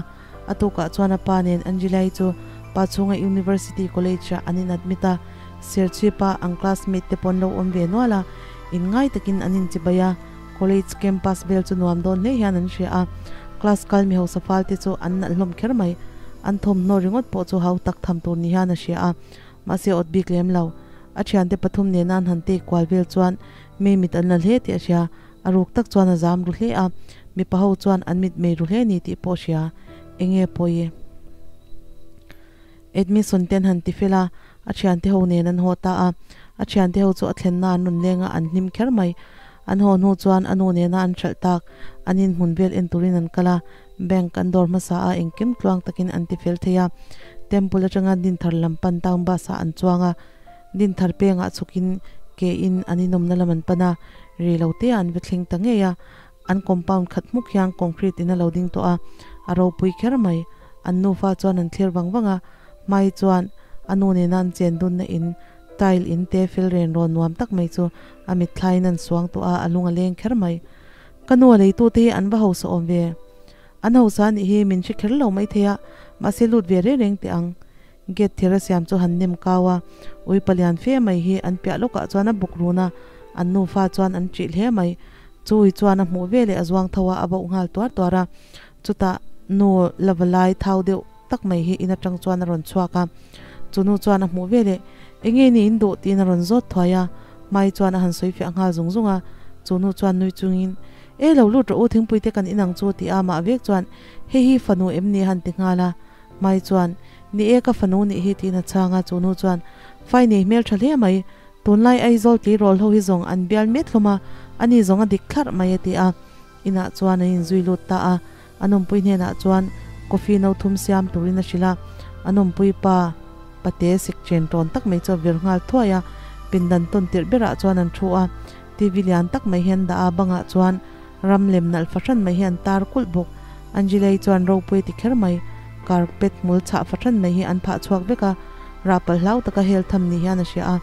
A tukah chuan a pa nen Angelai chu pa chhunga University College ah an in admit a, Serchhipa ang classmate te pawh an lo awm ve nual a, in ngai takin an inchibai a, college campus vel chu nuam dawn hle hian an hria a, class kal mi hausa fal te chu an nalh hlawm kher mai, an thawmhnaw ringawt pawh chu hau tak tham tur ni hian a hria a, mahse awt bik lem lo. A thiante pathum nena an han take kual vel chuan mi mit an la hle tih a hria. A ruk tak chuan a zam ru hle a, mipa ho chuan an mit mei ru hle ni tih pawh hria. Enge pawi? Edmison ten han ti fel a, a thiante ho nen an haw ta a. A thiante ho chu a thlenna an rawn leng a, an hlim kher mai. An haw hnu chuan a nu nena an hralh tak, an inhmun vel en turin an kal a, bank an dawr hmasa a, engkim tluang takin an ti fel thei a. Temple atanga Dinthar lam pan town bus ah an chuang a. Dinthar pengah chhukin ke in an inawmna lam an pan a, rei lo te ah an va thleng ta ngei a, an compound khat hmuk hian concrete in a lo ding tawh a, a ropui kher mai. An nufa chuan an thlir vang vang a, hmai chuan a nu nena an chen dunna in tile in te fel ren rawn nuam tak mai chu a mitthlaiin an suang tawh a, a lung a leng kher mai. Ka nu a leitute hi an va hausa awm ve. An hausa anih hi min hre kher lo maithei a, mahse lut ve reng reng teh ang. Gate thir a siam chu han nem kau a, ui palian fe mai hi an piah lawkah chuan a buk run a, an nufa chuan an ṭih hle mai. Chu ui chuan a hmuh veleh a zuang tho a, a bauh nghal tuar tuar a. Chutah nu lava lai thau deuh tak mai hi in atang chuan a rawn chhuak a, chu nu chuan a hmuh veleh enge ni in duh tiin a rawn zawt thuai a, Mai chuan a han sawi fiah nghal zung zung a, chu nu chuan nui chungin E lo lut rawh u thingpui te kan inang chu ti a mah vek chuan hei hi fanu em ni a han ti nghal a, Mai chuan Ni e ka fanu nih hi tiin a chhang a, chu nu chuan Fai nei hmel tha hle mai, tunlai Aizawl tleirawl ho hi zawng an bial met hlawm a, ani zawng a dik thlarh mai a ti a. Inah chuan an inzui lut ta a, a nawmpui hnenah chuan coffee no thum siam turin a hrilh a, a nawmpui pa pate sik chen tawn tak mai chu a vir nghal thuai a, pindan tawn tirh berah chuan an thu a, TV lian tak mai hi an dah a, bangah chuan ram lem nalh fahran mai hi an tar kulh bawk, Angelei chuan ropui a ti kher mai, carpet hmul chhah fahran mai hi an phah chhuak vek a, rah palh hlau taka hel tham ni hian a hria a,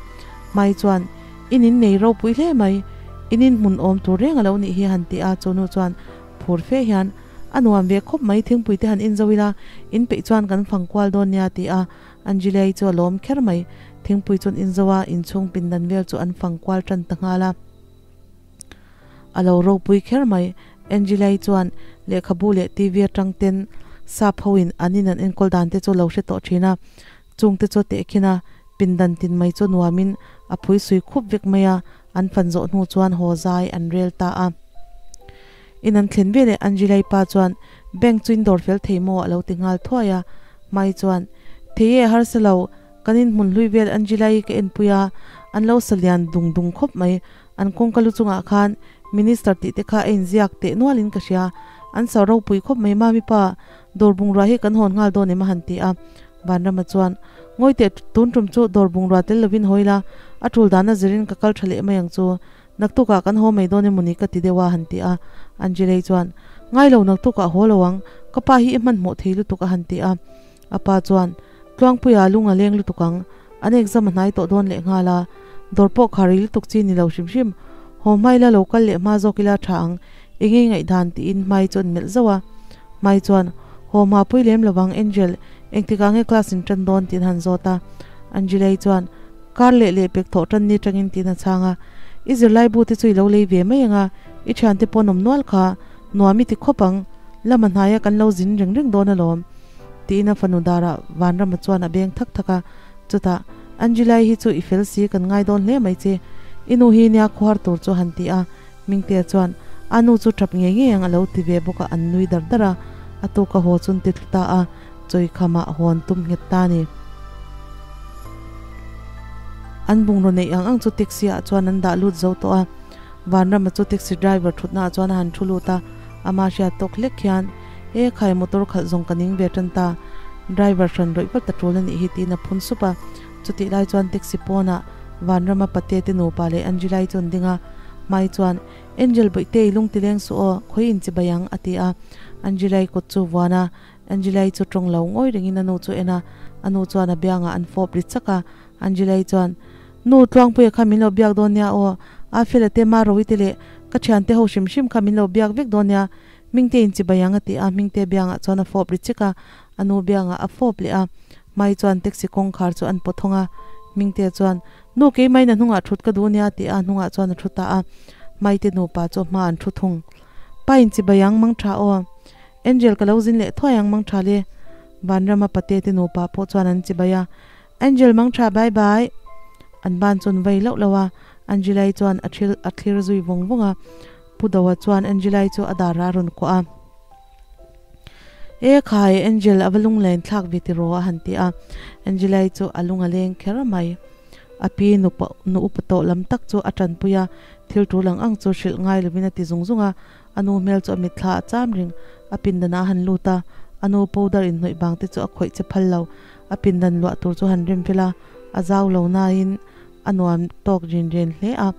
Mai chuan. In in nei ropui hle mai, in in hmun awm tur reng a lo nih hi a han ti a, chu nu chuan phur fe hian, A nuam ve khawp mai, thingpui te han in zo ila, in peih chuan kan fang kual dawn nia a ti a, Angelei chu a lawm kher mai, thingpui chuan in zo a, inchhung pindan vel chu an fang kual tan ta nghal a. A lo ropui kher mai, Angelei chuan lehkhabu leh TV atang ten sap ho in an in an enkawl dan te chu a lo hre tawh thin a, Chungte chu a tehkhin a, pindan tin mai chu nuamin a phui sui khup vek mai a, an fan zawh hnu chuan haw zai an rel ta a. In an thlen veleh Angelai pa chuan bank chu in dawr fel thei maw a lo ti nghal thuai a, Mai chuan, Thei e, harsa lo, kan in hmun hlui vel Angelai ka enpui a, an lo sa lian dung dung khawp mai, an kawngka lu chungah khan Minister tih te kha a inziak teh nualin ka hria, an sa ropui khawp mai Mami pa, dawr bungrua hi kan hawn nghal dawn em a han ti a. Vanrama chuan, Ngawi teh, tun tum chu dawr bungrua tel lovin hawi la, a tul dana zirin ka kal tha leh mai ang chu. Naktukah kan haw mai dawn emawni ka ti deuh a, han ti a. Angelei chuan, Ngai lo, naktukah haw lo ang, ka pa hi i hmanhmawh thei lutuk a han ti a. A pa chuan, Tluangpuia lung a leng lutuk ang, an exam a hnai tawh dawn leh nghal a, dawr pawh kha rei lutuk chi ni lo hrim hrim, haw hmai la lo kal leh hma zawk ila tha ang, enge ngaihdan tiin Hmai chu an melh zauh a. Hmai chuan, Haw hma pui lem lovang Angel, engtikah nge class in tan dawn tiin han zawt a. Angelei chuan, Kar leh leh pek thawh tan ni tangin tiin a chhang a. I zirlai bu te chu i lo lei ve mai ang a, i thiante pawh an awm nual kha, nuam i ti khawp ang, lama hnaia kan lo zin reng reng dawn alawm. Tiin a fanu darah Vanrama chuan a beng thak thak a. Chutah, Angelei hi chu i fel si kan ngai dawn hle mai che, i nu hi nia khuar tur chu han ti a. Mingtea chuan, A nu chu tap ngei ngei ang a lo ti ve bawk a, an nui dar dar a. A tuk a haw chun ti thlu ta a, chawikham ah hawn tum nghet ta a ni. An bungraw neih ang ang chu taxi ah chuan an dah lut zo tawh a. Vanrama chu taxi driver thutna ah chuan a han thu lut a, ama hriat tawk hlek hian, E khai motor khalh zawng ka ning ve tan ta, driver hran rawih vat a tul a nih hi tiin a phun sup a. Chutih lai chuan taxi pawnah Vanrama pate te nupa leh Angelai chu an ding a. Mai chuan, Angel Bawihte i lung ti leng suh aw, khawi in chi bai ang, a ti a. Angelai kut chu vuan a, Angelai chu tawng lo ngawi rengin a nu chu en a, a nu chuan a biangah an fawp ri chak a. Angelai chuan, Nu, Tluangpuia kha min lo biak dawn nia aw, Afela te Marowi te leh ka thiante ho hrim hrim kha min lo biak vek dawn nia, Hmingte in chi bai ang, a ti a. Hmingte biangah chuan a fawp ri chek a, a nu biangah a fawp leh a. Mai chuan taxi kawngkhar chu an pawt hawng a, Hmingte chuan, Nu keimah in a hnungah thut ka duh nia tih a hnungah chuan a thu ta a, Maite nupa chu hma an thu thung. Pa in chibai ang mang tha aw. Angel ka lo zin leh thuai ang mang tha le. Vanrama pate te nupa pawh chuan an chibai a, Angel mang tha bye bye. An ban chuan vei loh loh a, Angelai chuan a thil a thlir zui vawng vawng a, Pu Doa chuan Angelai chu a darah a rawn kuah a. E khai, Angel a va lunglen thlak ve tiraw a han ti a, Angelai chu a lung a leng kher mai. A pi nu pawh nu upa tawh lam tak chu a tanpui a, thil tul ang ang chu hrilh ngai lovin a ti zung zung a, a nu hmel chu a mitthla a cham reng. A pindan ah a han lut a, a nu powder inhnawih bang te chu a khawih che phal lo. A pindan luah tur chu han rem fel a, a zau lo nain a nuam tawk rin ren hle a,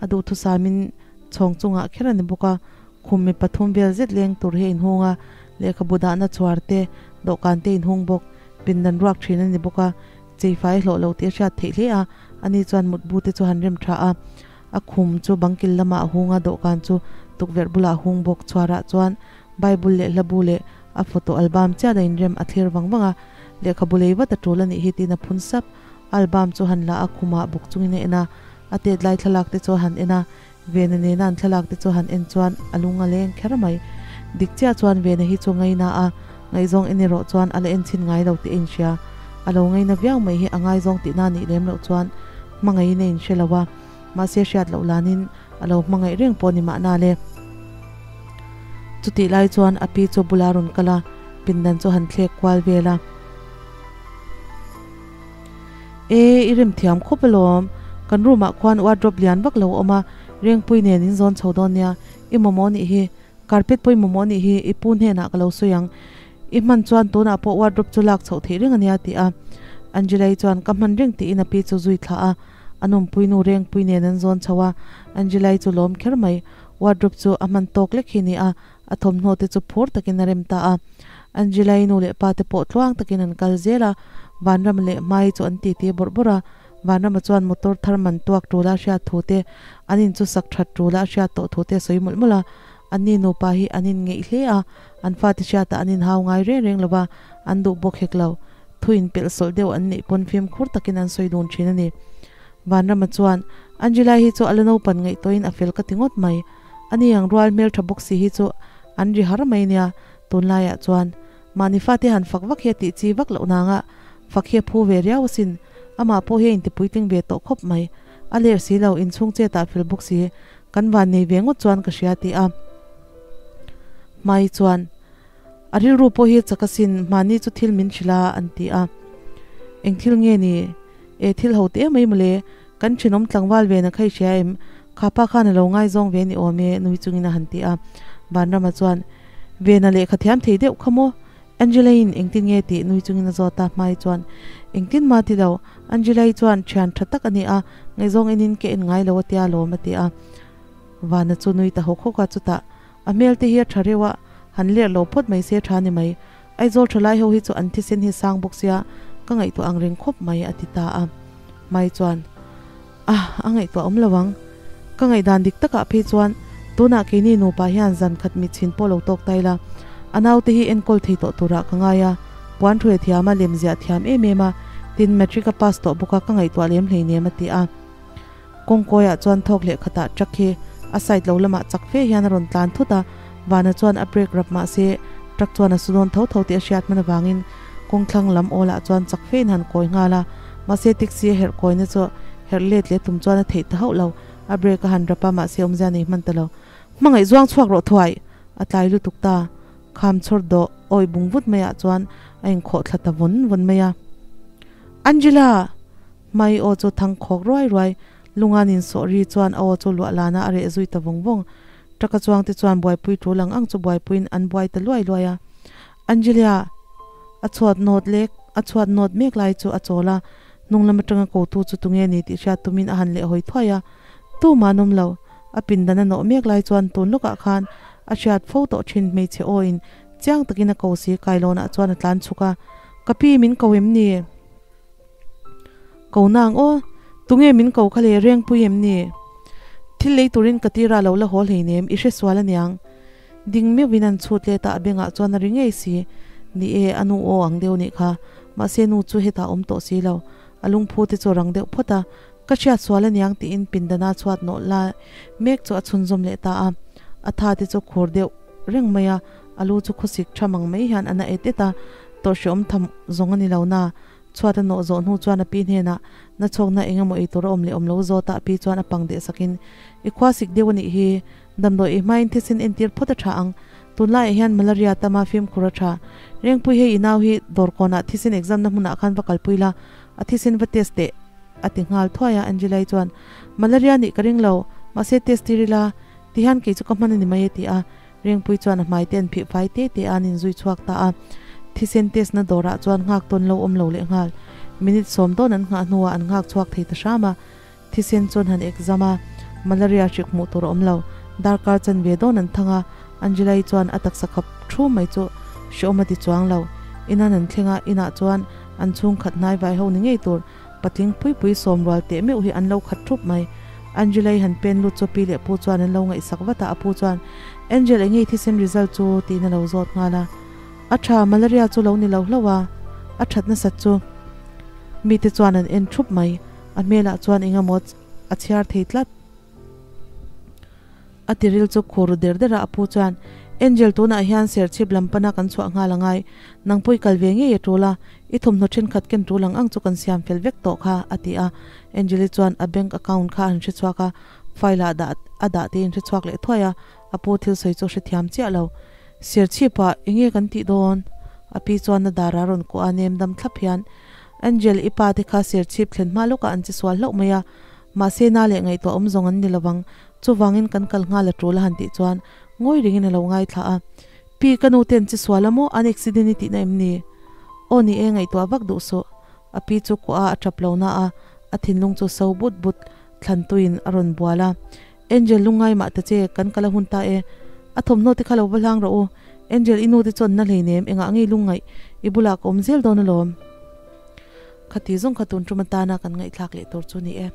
a duhthusamin chhawng chungah kher a ni bawk a, Khum mi pathum vel zet leng tur hi a inhung a, lehkhabu dahna chhuar te, dawhkan te a inhung bawk. Pindan ruak thin a ni bawk a, cheifai hlawh lo tih a hriat theih hle a, ani chuan mutbu te chu han rem tha a. A khum chu bangkil lamah a hung a, dawhkan chu tukverh bulah a hung bawk. Chhuarah chuan Bible leh hlabu leh a photo album chiah a inrem a thlir vang vang a. Lehkhabu lei vat a tul a nih hi tiin a phun sap. Album chu han la a, khumah bawk chungin a en a, a tet lai thlalak te chu a han en a, Vena nena an thlalak te chu han en chuan a lung a leng kher mai. Dik chiah chuan Vena hi chu ngaina a, ngaihzawng en erawh chuan a la en chhin ngai lo tih a inhria. A lo ngaina viau mai hi a ngaizawng tihna nih lem loh chuan hmangaihin a inhre lo a, mahse hriat loh lanin a lo hmangaih reng pawh ni mahna le. Chutih lai chuan a pi chu bula rawn kal a, pindan chu han thlek kual vel a. E, i rem thiam khawp alawm. Kan room ah khuan wardrobe lian vak lo a awm a, Rengpui nen in zawn chho dawn nia. I mamawh nih hi, carpet pawh i mamawh nih hi, i pu hnenah ka lo sawi ang. I hman chuan tunah pawh wardrobe chu lak chhoh theih reng ania ti a. Angela-i chuan ka hman reng tiin a pi chu zui thlah a. A nawmpui nu Rengpui nen an zawn chho a, Angela-i chu lawm kher mai. Wardrobe chu a hman tawk lek hi ni a, a thawmhnaw te chu phur takin a rem ta a. Angela-i nu leh pa te pawh tluang takin an kal zel a, Vanrama leh Hmai chu an titi bawrh bawrh a. Vanrama chuan motor thar man tuak tul a hriat thu te, an in chu sak that tul a hriat tawh thu te a sawi mawlh mawlh a. Anni nupa hi an inngeih hle a, an fate hriatah an inhau ngai reng reng lo va, an duh bawk hek lo. Thu inpelh sawlh deuh an neih pawn fimkhur takin an sawi dun thin a ni. Vanrama chuan, Angela hi chu a la naupan ngaihtuahin a fel ka ti ngawt mai. Ani ang rual hmeltha bawk si hi chu an ri har mai nia, tunlaiah chuan. Mahni fate han fak vak hi a tih chi vak loh nanga fak hi a phu ve riau asin. Amah pawh hi a intipuitling ve tawh khawp mai. A ler si lo, inchhung chetah fel bawk si. Kan van nei ve ngawt chuan ka hria ti a. Hmai chuan, A rilru pawh hi chak asin, mahni chu thil min hrilh a, an ti a. Eng thil nge ni? E, thil ho te mai mawle, kan thenawm tlangval ve na kha i hria em? Kha pa khan a lo ngaizawng ve ni awm e, nui chungin a han ti a. Vanrama chuan, Vena lehkha thiam thei deuh kha maw? Angela-in engtin nge tih nui chungin a zawt a, Hmai chuan, Engtin mah ti lo, Angela-i chuan thian tha tak a ni a, ngaihzawng enin ka en ngai lo a tia lawm a ti a. Vana chu nui ta hawk hawk a, chutah a hmel te hi a tha reuh a, han lerh lo phawt mai se tha ni mai. Aizawl tha lai ho hi chu an thisen hi sang bawk sia, ka ngaihtuah ang reng khawp mai a ti ta a. Hmai chuan, Ah, a ngaihtuah awm lo ang. Ka ngaihdan dik takah phei chuan tunah keini nupa hian zan khat mitchhin pawh lo tawk ta ila, a naute hi enkawl thei tawh turah ka ngai a, puan thu e thiam a, lemziah thiam em em a, tin matric a pass tawh bawk a, ka ngaihtuah lem hleinem a ti a. Kawngkawiah chuan thawk leh khatah truck hi a side lo lamah chak fe hian a rawn tlan thut a, Vana chuan a brake rap mahse truck chuan a su dawn tho tho tih a hriat hman avangin kawngthlang lam awlah chuan chak fe in han kawi nghal a, mahse taxi a herh kawina chu herh let leh tum chuan a theih ta hauh lo, a brake a han rap a mahse awmzia nei hman ta lo. Hmangaih zuang chhuak rawh thuai! A tlai lutuk ta. Kham chhawr dawh awi bung vut maiah chuan a inkhawh thla ta vawn vawn mai a. Angela! Hmai aw chu thang khawk ruai ruai, lungan insawh ri chuan a aw chu luah lana a reh zui ta vawng vawng. Truck-a chuang te chuan buaipui tul ang ang chu buaipuiin an buai ta luai luai a. Angelia a chhuat nawt lek a chhuat nawt mek lai chu a chawl a, hnung lam atanga kotu chu tunge ni tih hriat tumin a han leh hawi thuai a. Tumah an awm lo. A pindan a nawh mek lai chuan tun lawkah khan a hriat fo tawh thin hmeichhe aw-in chiang takin a ko si kailawnah chuan a tlan chhuk a, Ka pi min ko em ni? Ko nang aw, tunge min ko kha le Rengpui em ni? Thil lei turin ka tira lo la haw hleinem, i hre sual aniang. Ding meuhin an chhut let a, a bengah chuan a ri ngei si. Ni e, a nu aw ang deuh nih kha. Mahse nu chu hetah awm tawh si lo. A lungphu te chu a rang deuh phawt a. Ka hriat sual aniang tiin pindana chhuat nawh la mek chu a chhunzawm leh ta a. A tha te chu khur deuh reng mai a, a lu chu khawsik tha mang mai hian a na et et a. Tawrhhrehawm tham zawng a ni lo na. Chhuat a nawh zawh hnu chuan a pi hnenah na chhawkna eng emaw ei tur a awm leh awm lo zawt a, a pi chuan a pang deh sakin, I khua sik deuh a nih hi, damdawi ei hmain thisen entir phawt a tha ang, tunlaiah hian malaria tama fimkhur a tha. Rengpui hei i nau hi dawrkawnah thisen exam na hmunah khan va kalpui la, a thisen va test teh a ti nghal thuai a, Angelai chuan, Malaria nih ka ring lo, mahse test tir ila, tihian kei chu ka hman a ni mai a ti a. Rengpui chuan a hmai te an phih fai te te a, an inzui chhuak ta a. Thisen test na dawrah chuan nghak tawn lo awm lo leh nghal. Minute sawm dawn an nghah hnuah an nghak chhuak thei ta hram a. Thisen chuan han exam a, malaria hrik hmuh tur a awm lo. Darkar chanve dawn an thang a, Angela-i chuan a taksa khap thu mai chu hreawm a ti chuang lo. Inan an thleng a, inah chuan an chhungkhat hnai vai ho ni ngei tur Patling pui pui sawm rual teh meuh hi an lo khat thup mai. Angela-i han pen lut chu pi leh pu chuan an lo ngaihsak vat a, a pu chuan, Angel eng nge i thisen result chu? tiin a lo zawt nghal a. A tha, malaria chu lo ni lo hlauh a. A that nasat chu. Mite chuan an en thup mai. A hmelah chuan eng emaw a chhiar thei tlat. A tiril chu khur der der a, a pu chuan, Angel tunah hian serchhip lam pana kan chhuah nghal angai, nang pawh i kal ve ngei a tul a, i thawmhnaw thenkhat ken tul ang ang chu kan siam fel vek tawh kha, a ti a. Angel-i chuan a bank account kha a han hre chhuak a, file ah dah a dah te in hre chhuak leh thuai a, a pu thil sawi chu a hrethiam chiah lo. Serchhip-ah enge kan tih dawn? A pi chuan a dar a rawn kuah a, nem dam thlap hian, Angel, i pa te kha serchhip thlen hma lawkah an che sual hlauh mai a, Mahse na leh ngaihtuah awm zawng an ni lovang, chuvangin kan kal nghal a tul a han tih chuan ngawi ringin a lo ngaithla a. Pi, ka nu ten che sual a maw? An accident i tihna em ni? Aw ni e, ngaihtuah vak duh suh. A pi chu kuah a, a tap lo na a, a thinlung chu so but but thlan tuiin a rawn bual a. Angel lungngai mah ta che, kan kal a hun ta e. A thawmhnaw te kha lo va hlang rawh u. Angel, i nu te chuan na hleinem, engah ngei lungngaih i bulah ka awm zel dawn alawm. Khati zawng kha tun tum atana kan ngaihthlak leh tur chu ni e.